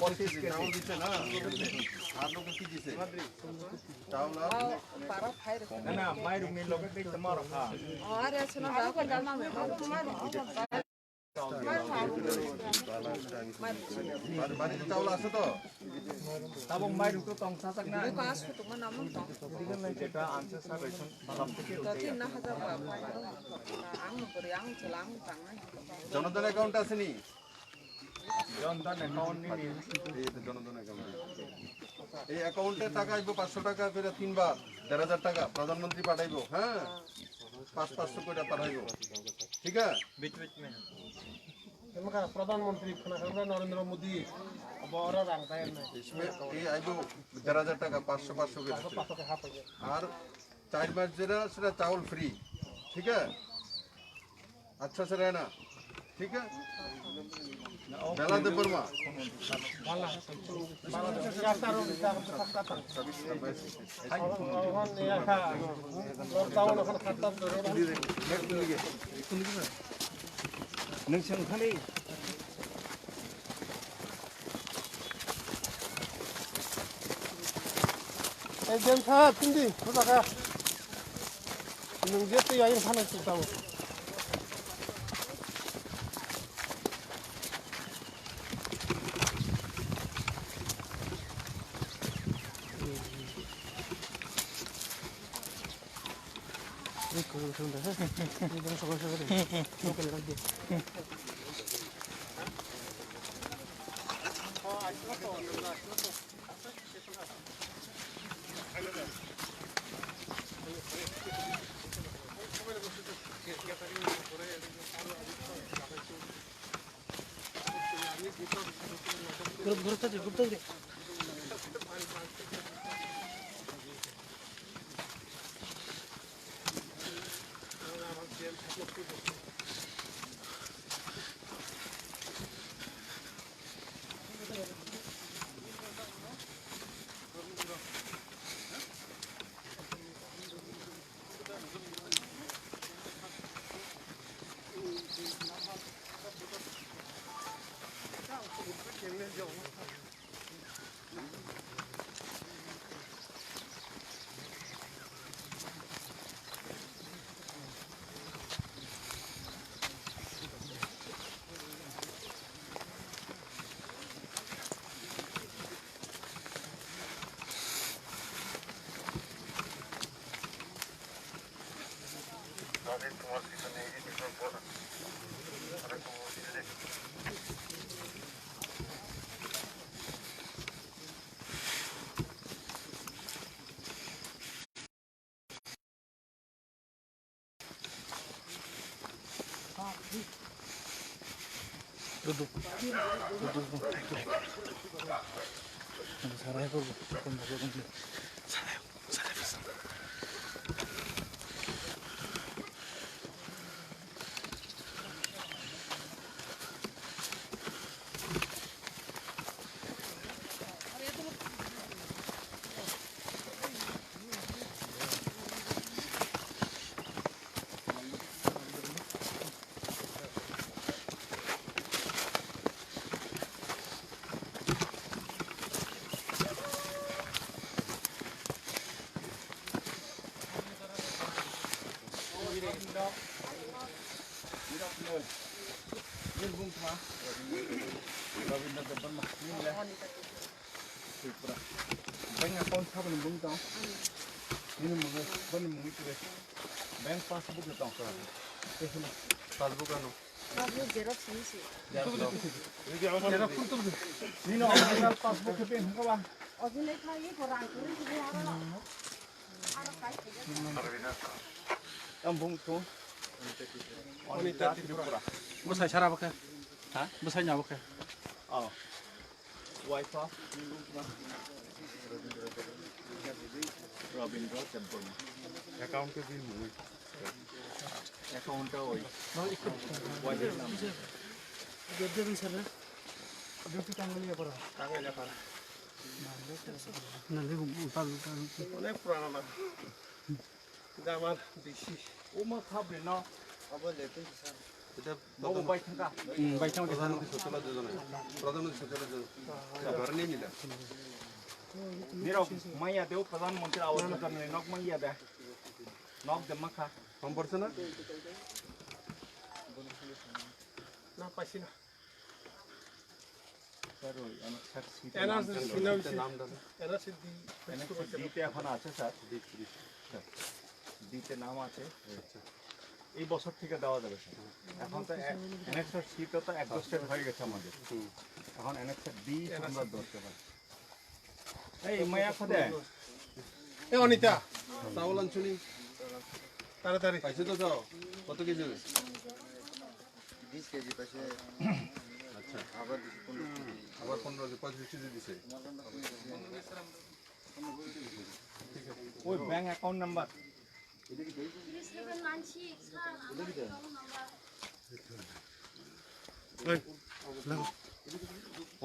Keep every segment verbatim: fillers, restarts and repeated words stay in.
পঁচিশ চাউল দিছে না? আর লোকে কি দিছে? চাউল আর? না, না, মাইরুম নি লোকে দিছে মারো খা। বাড়ি, বাড়িতে চাউল আছে তো? তাবো মাইরুম তো তং সাসাক না। যেটা আনছে স্যার, রেশন সব থেকে। জনধন অ্যাকাউন্ট আছে নি? জনধন অ্যাকাউন্ট নিয়ে। এই তো জনধন অ্যাকাউন্ট। এই অ্যাকাউন্টে টাকা আইবো পাঁচশো টাকা করে তিনবার, দেড় হাজার টাকা প্রধানমন্ত্রী পাঠাইবো, হ্যাঁ? পাঁচ পাঁচশো করে পাঠাইবো, ঠিক আছে? बीच बीच में। এমকা প্রধানমন্ত্রী খানা খানা নরেন্দ্র মোদী, বড় রাং তাই না। इसमें এই আইবো দেড় হাজার টাকা, পাঁচশো পাঁচশো করে। পাঁচশো টাকা হাফ হয়ে যায়। আর চার মাস যেটা, সেটা চাউল ফ্রি, ঠিক আছে? আচ্ছা স্যার, হ্যাঁ না? ঠিক আছে? বেলা Debbarma. Ei, James, ha, tindi, khuda ka. Nung je tei ayung thana chuk tao. Grup, grup tadi, grup tadi. Tripura. Bank account saboni mung tong. Nini mung, bani mung kire. Bank passbook tong kha. Passbook ano. Passbook xerox ni si. Xerox. Nini original passbook khe hwnka ba? Original khlai ko rang kuri kuri aro. Aro kai kuri. Tam bung to. Anita Tripura. Bwsai sara bwkha. Ha? Bwsai nya bwkha. Oh. Wife of Rabindra Debbarma. Account ke bin mui. Account oi. Wife nam. Jodde bin sir. Duty Tangalia para. Tangalia para. Nale, utal, utal. Onek purana na. Gamar bisi. Uma khabri no. Abo lekin sir. এটা বাবু, প্রধান-, বাইক থাকা। হুম, বাইক থাকা। প্রধানমন্ত্রী সচল যোজনা। প্রধানমন্ত্রী সচল যোজনা। ঘর নিয়ে নিলাম। নিরব, মাইয়া দেও প্রধানমন্ত্রী আবাস যোজনা নক মাইয়া দে। নক দে মাখা। ফর্ম ভরছে না? না, পাইছি না। স্যার, ওই অনেক স্যার সিটে এনআরসি নাম ছিল। Scenery seat. নাম ডালো। NRC D. এনআরসি ডিতে এখন আছে স্যার। D, D. স্যার, ডিতে নাম আছে। আচ্ছা। এই বছর থেকে দেওয়া যাবে স্যার। এখন তো এ-, এনএক্সআর সিটও তো এক্সস্টেড হয়ে গেছে আমাদের। হুম। এখন এনএক্সআর ডি আমরা ধরতে পারি। এই মায়া খোদে। এ অনিতা, চাউল আনছুনি? তাড়াতাড়ি। পাইছো তো চাও? কত কেজি? বিশ কেজি পাইছে। আচ্ছা। আবার দিছে পনেরো কেজি। আবার পনেরো কেজি, পঁচিশ কেজি দিছে। ওই bank account number. Three seven nine six, sir, আমার অ্যাকাউন্ট নাম্বার। এই, লেখো।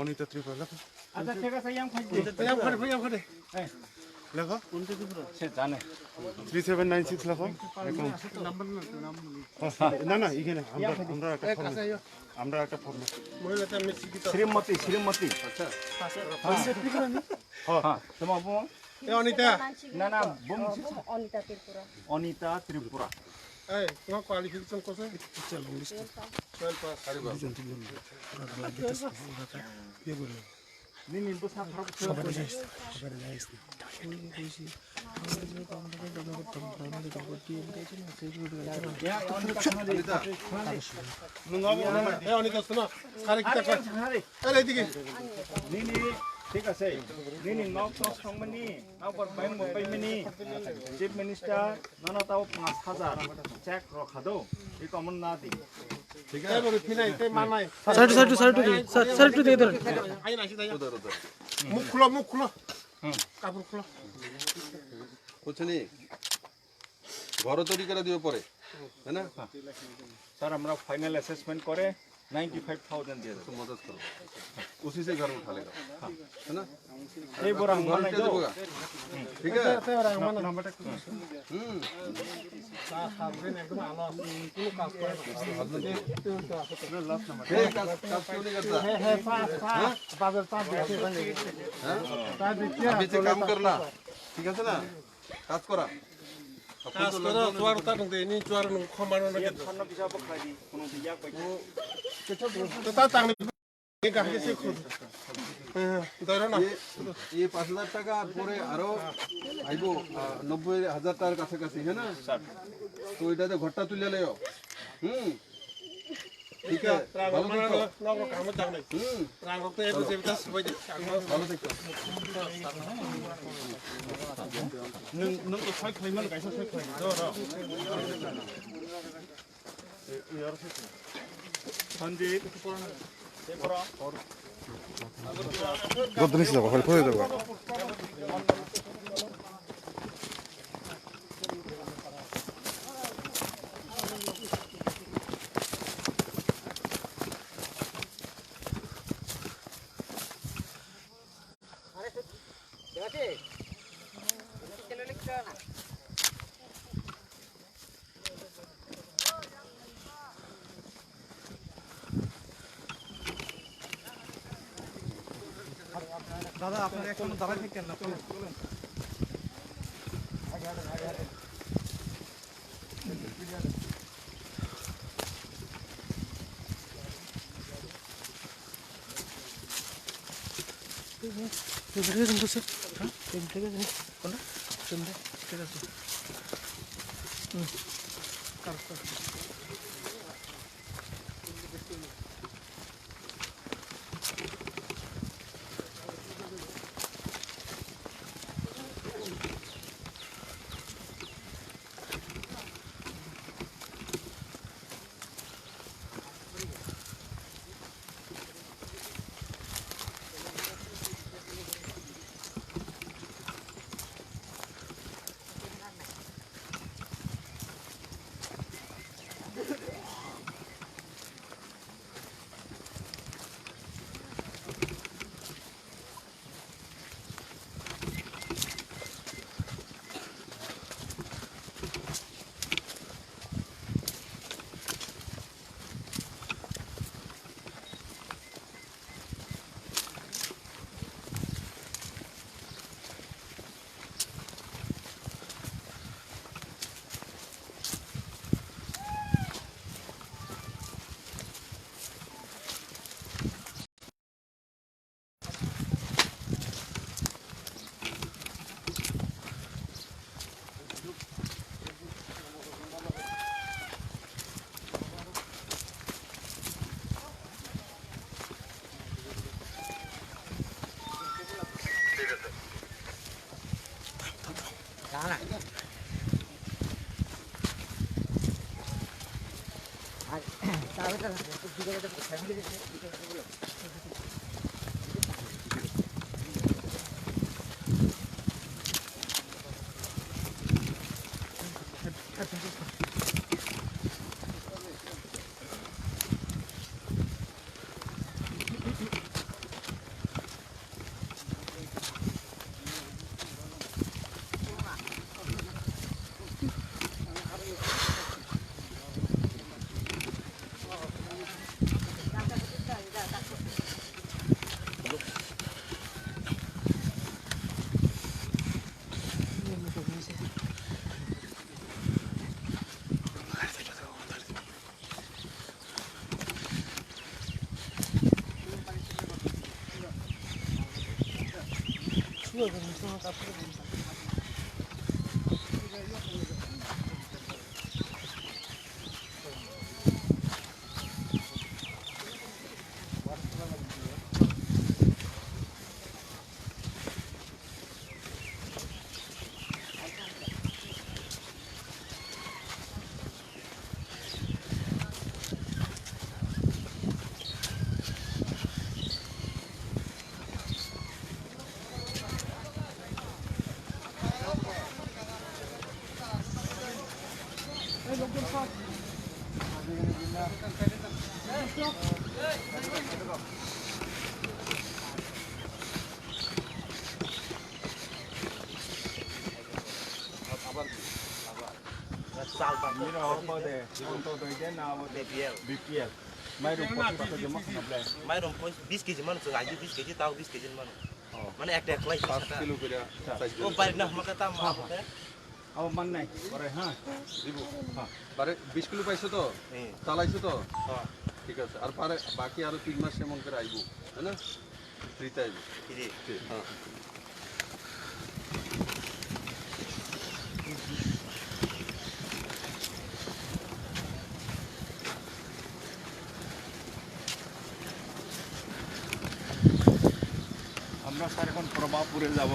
অনিতা ত্রিপুরা, লেখো। আচ্ছা, ঠিক আছে, ইয়াম খাই দে। ইয়াম খাই, ইয়াম খাই। এই। লেখো। সে জানে। Three seven nine six লেখো। অ্যাকাউন্ট। হ্যাঁ, হ্যাঁ, না, না, এখানে আমরা, আমরা একটা ফর্ম, আমরা একটা ফর্ম। শ্রীমতী, শ্রীমতী। আচ্ছা। হ্যাঁ। হ্যাঁ, তোমার বোন? এ, অনিতা। না, না, বোন। অনিতা ত্রিপুরা। অনিতা ত্রিপুরা। এই, তোমার কোয়ালিফিকেশন কত? Twelve pass. Twelve pass. আরে বাবা। নি, নি, তো সাত আট বছর। অনিতা। এ, অনিতা, শোনো। আরে, কিতা কয়? আরে, এদিকে। Nini, ঠিক আছে। Nini nok tos tongmani, nokbar bang bo paimani, Chief Minister, nono tao panch hajar check rok hado, i komon na di. ঠিক আছে? Side to, side to, side to, sir, side to দিয়ে ধরেন। উদার, উদার। মুখ খুলো, মুখ খুলো। হুম। কাপড় খুলো। বুঝছনি? ঘর তৈরি করে দিও পরে, তাই না? স্যার, আমরা ফাইনাল অ্যাসেসমেন্ট করে নাইনটি ফাইভ থাউজেন্ড দিয়ে দেবো। একটু মদত করো। উসি সে ঘর উঠা লেগা। হ্যাঁ। তাই না? এই বড় ঘর আঙ্গন উঠে নাই দেবো তো? গা। ঠিক আছে? নাম্বারটা একটু হুম। এই কাজ, কাজ কেউ নেই করতা? হ্যাঁ? अभी से काम करना। ঠিক আছে না? কাজ করা। কাজ করো, তোমার তা নদে, নি তোমার নু খমানো না কিন্তু। তো তা তাং নি গাহি সে খুদ। হ্যাঁ, ধরো না। এই, এই পাঁচ হাজার টাকা পরে আরো আইবো, আহ, নব্বই হাজার টাকার কাছাকাছি, হ্যাঁ না? তো এটাতে ঘরটা তুলে লেও। হুম। ঠিক আছে, ভালো থাকো। হুম। ভালো থাকো। সঞ্জিত। দাদা, আপনারা একটু দাঁড়ায় থাকেন না, please। Mira, ojo de, Antyodoi de na ojo de B P L. B P L. Mairum pochis kg ma khna ble. Mairum pochis, bis kg mano, chwng aji bis kg, tao bis kg mano. Oh. Mane ekta ekla. Pas kilo kira. O bari na hama kata ma. Abo mannai, borai, ha? Dibo. Ha. Bare bis kilo paiso to? Hmm. Talaiso to? Ha. Thik ase. Ar bare baki aro tin mas emon kore aibo, hai na? Free time. Free. Free, ha. আমরা স্যার এখন প্রভাপুরে যাব।